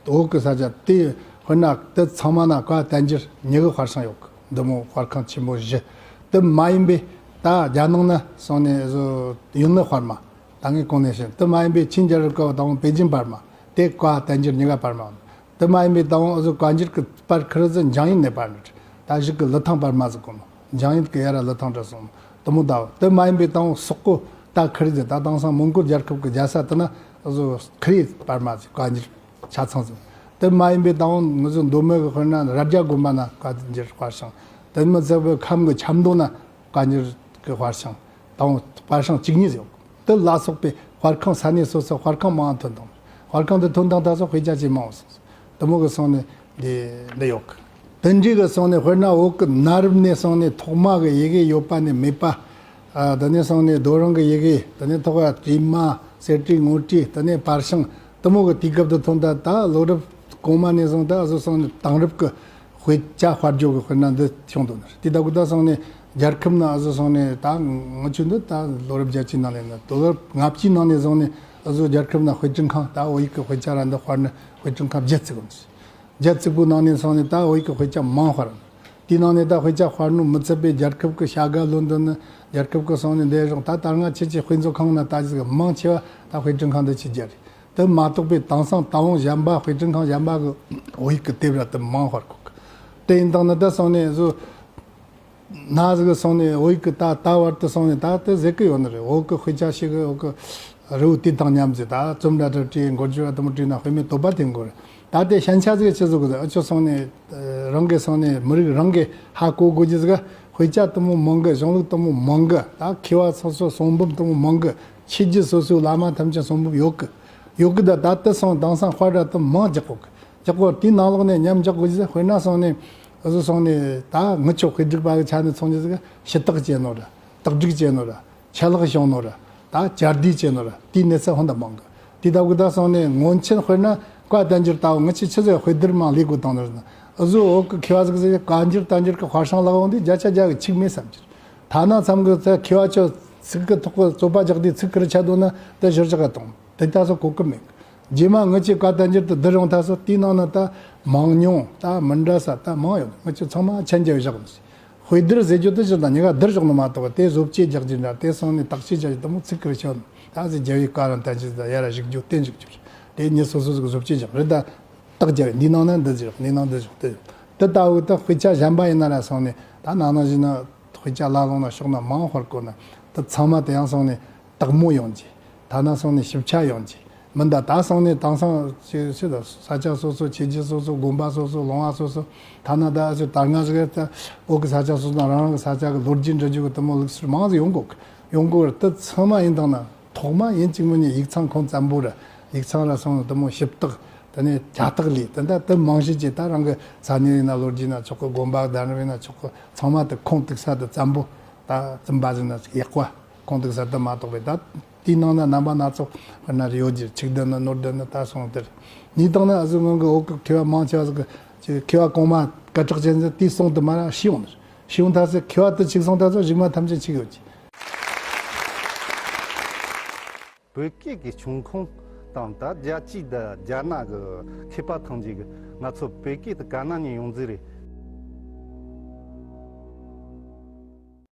འོག་གི་ས་ཆ་དེ་དཔེར་ན་དེ་ཚང་མ་ན་བཀའ་བསྟན་འགྱུར་ཉི་གི་དཔར་ཤིང་ཡོད་གི། འདི་མོ་དཔར་ཁང་ཆེན་པོ་བཞི། དེ་མ་ཡིན་པའི་ད་རྒྱ་ནང་ན་སོང་ནས་བཟོ་ཡུན་ནི་དཔར་མ། ད་ངས་གོང་ནས་བཤད། དེ་མ་ཡིན་པའི་ཆིན་རྒྱལ་རབས་སྐབས་དང་པེ་ཅིན་པར་མ། དེ་བཀའ་བསྟན་འགྱུར་ཉི་ག་པར་མ། དེ་མ་ཡིན་པའི་དང་འུ་ཚོ་བཀའ་འགྱུར་གྱི་པར་ཁུར་ཟི་འཇང་ཡིན་ནས་པར་འདྲ། ད་གཞུག་གི་ལི་ཐང་པར་མ་ཟིག་གོ་ནོ། འཇང་ཡིན་གྱི་ཡ་ར་ལི་ཐང་འདྲ་སོང་དུ་མོ་ད། དེ་མ་ཡིན་པའི་དང་སོག་པོ་ད་ཁུར་ཟི་ད་དེང་སང་མོན་གོལ་རྒྱལ་ཁབ་ཀྱི་རྒྱལ་ས་དེ་ན་འུ་ཚོ་ཁུ་རི་པར་མ་ཟིག་བཀའ་འགྱུར་ཆ་ཚང་ཟིག། དེ་མ་ཡིན་པའི་དང་འུ་ཚོ་མདོ་སྨད་གི་དཔེར་ན་རྭ་རྒྱ་དགོན་པ་ན་བཀའ་འགྱུར་དཔར་ཤིང་། དེ་མི་ཚད་པའི་ཁམས་གི་ཆབ་མདོ་ན་བཀའ་འགྱུར་གྱི་དཔར་ཤིང་དང་པར་ཤིང་གཅིག་གཉིས་ཡོད། དེ་ལ་སོགས་པའི་དཔར་ཁང་ས་གནས་སོ་སོ་དཔར་ཁང་མང་ཐོན་དང་། དཔར་ཁང་དུ་ཐོན་དང་ད་སོགས་དཔེ་ཆ་ཆེས་མང་བ་སོང་། དུ་མོ་གི་སོང་ནས་འདི་འདི་ཡོད་གི། དེ་འདྲའི་གི་སོང་ནས་དཔེར་ན་འོག་གི་གནའ་རབས་ནས་སོང་ནས་ཐོག་མ་གི་ཡི་གེ་ཡོད་པ་ནས་མེད་པ། ཨ་དེ་ནས་སོང་ནས་རྡོ་རིང་གི་ཡི་གེ། དེ་ནས་ཐོག་བ་བྲིས་མ། གསེར་བྲིས་དངུལ་བྲིས། དེ་ནས་པར་ཤིང་། དུ་མོ་གི་དུས་སྐབས་དུ་ཐོན་ད་ད་ལོ་རབས་གོང་མ་ནས་བཟུང་ད་བཟོ་སོང་ནས་དེང་རབས་ཀྱི་དཔེ་ཆ་དཔར་བརྗོད་ཀྱི་དཔེར་ན་འདི་བྱུང་འདུག་ནི། དེ་ད་གུ་ད་སོང་ནས་རྒྱལ་ཁབ་ན་བཟོ་སོང་ནས་ད་ང་ཆུ་འདི་ད་ལོ་རབས་བརྒྱད་ཅུའི་ནང་ནས་ན་ལོ་རབས་ལྔ་བཅུའི་ནང་ནས་བཟུང་ནས་བཟོ་རྒྱལ་ཁབ་ན་དཔེ་སྐྲུན་ཁང་ད་བོད་ཡིག་གི་དཔེ་ཆ་ར་འདི་དཔར་ནི་དཔེ་སྐྲུན་ཁང་བརྒྱད་ཙིག་ཡོད་ནི། རྒྱལ་བཙུགས་པོའི་ནང་ནས་སོང་ནས་ད་བོད་ཡིག་གི་དཔེ་ཆ་མང་དཔར། དེའི་ནང་ནས་ད་དཔེ་ཆ་དཔར་ནོ་མི་ཚད་པའི་རྒྱལ་ཁབ་ཀྱི་བྱ་དགའ་ལོན་འདོན་ནི་རྒྱལ་ཁབ་ཀྱི་སོང་ནས་འདས་རོགས་ད་ད་སྔ་ཁྱེད་ཀྱི་དཔེ་མཛོད་ཁང་ན་ད་ཅིག་མང་ཆེ་བ་ད་དཔེ་སྐྲུན་ཁང་འདི་ཆེ་རྒྱ་རེད། དེ་མ་གཏོགས་པའི་དེང་སང་ད་བོང་གཞན་པ་དཔེ་སྐྲུན་ཁང་གཞན་པ་གི་བོད་ཡིག་གི་དེབ་ར་དེ་མང་དཔར་གོ་གི། དེ་ཡིན་དང་ནི་ད་སོང་ནས་བཟོ། ན་ཟིག་སོང་ནས་བོད་ཡིག་གི་ད་ད་བར་དུ་སོང་ནས་ད་དེ་ཟེར་གི་ཡོད་ནི་རེད། བོད་གི་དཔེ་ཆ་ཞིག་གི་བོད་གི་རི་བོ་དེ་དང་མཉམ་ཟེར་ད་རྩོམ་འདྲ་འདྲ་བྲིས་འགོ་བརྗོད་ར་དུ་མོ་བྲིས་ན་དཔེ་མེད་དོགས་པ་དེ་འགོར། ད་དེ་ཞན་ཆ་ཟིག་ཆི་ཟིག་གི་ཟིག་ཨ་ཆོ་སོང་ནས་རང་གི་སོང་ནས་མི་རིགས་རང་གི་ཧ་གོ་དགོས་རྒྱུ་ཟིག་དཔེ་ཆ་དུ་མོ་མང་གི་གཞུང་ལུགས་དུ་མོ་མང་གི་ད་མཁས་པ་སོ་སོ་གསུང་འབུམ་དུ་མོ་མང་གི་ཆོས་བརྒྱུད་སོ་སོའི་བླ་མ་ཐམས་ཅད་གསུང་འབུམ་ཡོད་གི། ཡོད་གི་ད་ད་དེ་སོང་དེང་སང་དཔར་ར་དུ་མང་རྒྱག་གོ་གི། ཅག་པོ་དེའི་ནང་ལོགས་ནས་མཉམ་འཇོག་དགོས་ཀྱི་དཔེར་ན་སོང་ནས་བཟོ་སོང་ནས་ད་ངི་ཆོ་དཔེ་སྒྲིག་པ་གི་ཆ་ནས་ཚོང་ཀྱི་ཟིག་ཞུ་དག་བྱས་ནོ་ར་དག་སྒྲིག་བྱས་ནོ་ར་ཆད་ལྷག་བྱུང་ནོ་ར་ད་བཅར་འདྲི་བྱས་ནོ་ར་དེའི་གནས་ཚུལ་ཧོན་ད་མང་གི། དེ་ལྟ་བུ་ད་སོང་ནས་སྔོན་ཆད་དཔེར་ན་བཀའ་བསྟན་འགྱུར་ལྟ་བུ་ངི་ཆོ་ཆི་ཟིག་དཔེ་བསྡུར་མང་ལས་དགོས་བཏང་ནོ་ར་ན་བཟོ་འོག་གི་མཁས་པ་ཟིག་ཟིག་བཀའ་འགྱུར་བསྟན་འགྱུར་གི་དཔར་ཤིང་ལག་འོང་དུས་བརྒྱ་ཆ་བརྒྱ་གི་ཆིག་མེད་བསམ་གྱི། ཐ་ན་མཚམས་གི་ཚེ་མཁས་པ་ཆོ་ཚིག་གི་ཐོག་གི་རྩོད་པ་རྒྱག་དུས་ཚིག་གི་རི་ཆད་དོ་ན་དེ་ཞོར་ཆག་ག་གཏོང་། དེ་ལྟ་སོགས་གོ་སྐབས་མེད། རྗེས་མ་ངི་ཆོས་བཀའ་བསྟན་འགྱུར་དུ་བསྡུར་ཡོང་ཐ་སོ་དེའི་ནང་ན་ད་མང་ཉུང་ད་མི་འདྲ་ས་ད་མང་ཡོད། ངི་ཆོས་ཚང་མ་མཁྱེན་རྒྱ་ཡོད་བཞག་ནི། དཔེ་བསྡུར་ཟེར་རྒྱུ་དེ་ཞིག་ད་ཉི་ག་བསྡུར་བཞག་ནི་མ་གཏོགས་དེ་བཟོ་བཅོས་རྒྱག་རྒྱུ་འདྲ་དེ་སོང་ནས་བརྟག་དཔྱད་བྱ་རྒྱུ་དུ་མོ་ཚིག་གི་རི་ཆད་ད་ཟེར་རྒྱལ་བའི་བཀའ་རང་བསྟན་འགྱུར་ད་ཡ་ར་བཞུགས་རྒྱུ་བསྟན་བཞུགས་རྒྱུ་དེ་ཉི་སོ་སོ་ཟིག་བཟོ་བཅོས་རྒྱག་རེད་ད། བརྟག་རྒྱབ་འདི་ནང་ན་འདི་ཟེར་འདི་ནང་འདི་ཟེར་དེ་དེ་ལྟ་བུ་ད་དཔེ་ཆ་གཞན་པ་ཡིན་ན་ར་སོང་ནས་ད་ནང་ན་བཞིན་ན་དཔེ་ཆ་ལ་ལོང་ན་ཤོག་ན་མང་དཔར་གོ་ན་དེ་ཚང་མ་དེ་ཡང་སོང་ནས་དག་མོ་ཡོང་གི། ཐ་ན་སོང་ནས་ཞིབ་ཆ་ཡོང་གི་མི་འདའ་ད་སོང་ནས་དེང་སང་ཅི་ཞིག་ད་ས་ཆ་སོ་སོ་ཆོས་བརྒྱུད་སོ་སོ་དགོན་པ་སོ་སོ་ལུང་བ་སོ་སོ་ཐ་ན་ད་ཅི་ད་སྔ་ཟིག་ད་བོད་ཀྱི་ས་ཆ་སོ་སོ་དང་རང་རང་གི་ས་ཆ་གི་ལོ་རྒྱུས་འདྲི་རྒྱུ་གི་དེ་མོ་ལུགས་སྲོལ་མང་ཟིག་ཡོང་གོ་གི། ཡོང་གོ་ར་དེ་ཚང་མ་ཡིན་དང་ན་ཐོག་མ་ཡིན་གཅིག་མིན་གཉིས་ཡིག་ཚང་ཁོང་བཙན་པོ་ར་ཡིག་ཚང་ར་སོང་ནས་དེ་མོ་ཞིབ་བརྟག་དེ་ནས་ཇ་བརྟག་ལས་དེ་འདྲ་དེ་མང་ཤོས་ཀྱིས་ད་རང་གི་ས་གནས་ཡིན་ན་ལོ་རྒྱུས་ན་ཆོག་གི་དགོན་པ་གདན་རབས་ཡིན་ན་ཆོག་གི་ཚང་མ་དེ་ཁུངས་གཏུགས་ས་དེ་བཙན་པོ་ད་བཙུན་པ་ཟིན་ན་ཡག་པ་ཁུངས་གཏུགས་ས་དེ་མ་གཏོགས་པའི་ད་དེའི་ནང་ན་རྣམ་པ་སྣ་ཚོགས་ན་རེ་ཡོད་ཀྱི་ཆིག་ལྡན་ནི་ནོར་ལྡན་ནི་ད་སོང་དེར་ནས་དང་ན་ཨ་ཟུ་སྔོན་གི་འོག་གི་མཁས་པ་མང་ཆེ་བ་ཟིག་གི་མཁས་པ་གོང་མ་སྐད་གྲགས་ཅན་ཟིག་དེའི་གསུང་དུ་མ་ར་ཤི་ཡོང་ནི་ཤི་ཡོང་ཐ་ཚེ་མཁས་པ་དེ་ཆིག་སོང་ཐ་ཚོ་གཞུག་མ་ཐམས་ཅད་ཆིག་ཡོད་ཀྱི། བོད་སྐད་ཀྱི་འབྱུང་ཁུངས་དང་ད་རྒྱལ་སྤྱི་དང་རྒྱ་ནག་གི་མཁས་པ་ཐམས་ཅད་ཀྱིས་ང་ཚོ་བོད་སྐད་དེ་ག་ན་ནས་ཡོང་རྩིས་རེད།